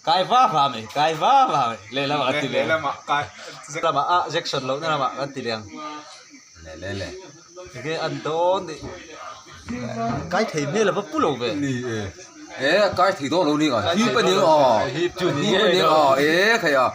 Kai va va mai, kai va va mai. Lehlamah kan ti leh ang. Lehlamah kai. Lamah ah jection lohna lamah kan ti leh ang. Le le le. Enge an dawn nih. Kai thei hmel a va pu lo ve. Ni e. E kai thei dawn lo ni a. Hip a ni a. Hip chu ni Hip a ni a. E khai a.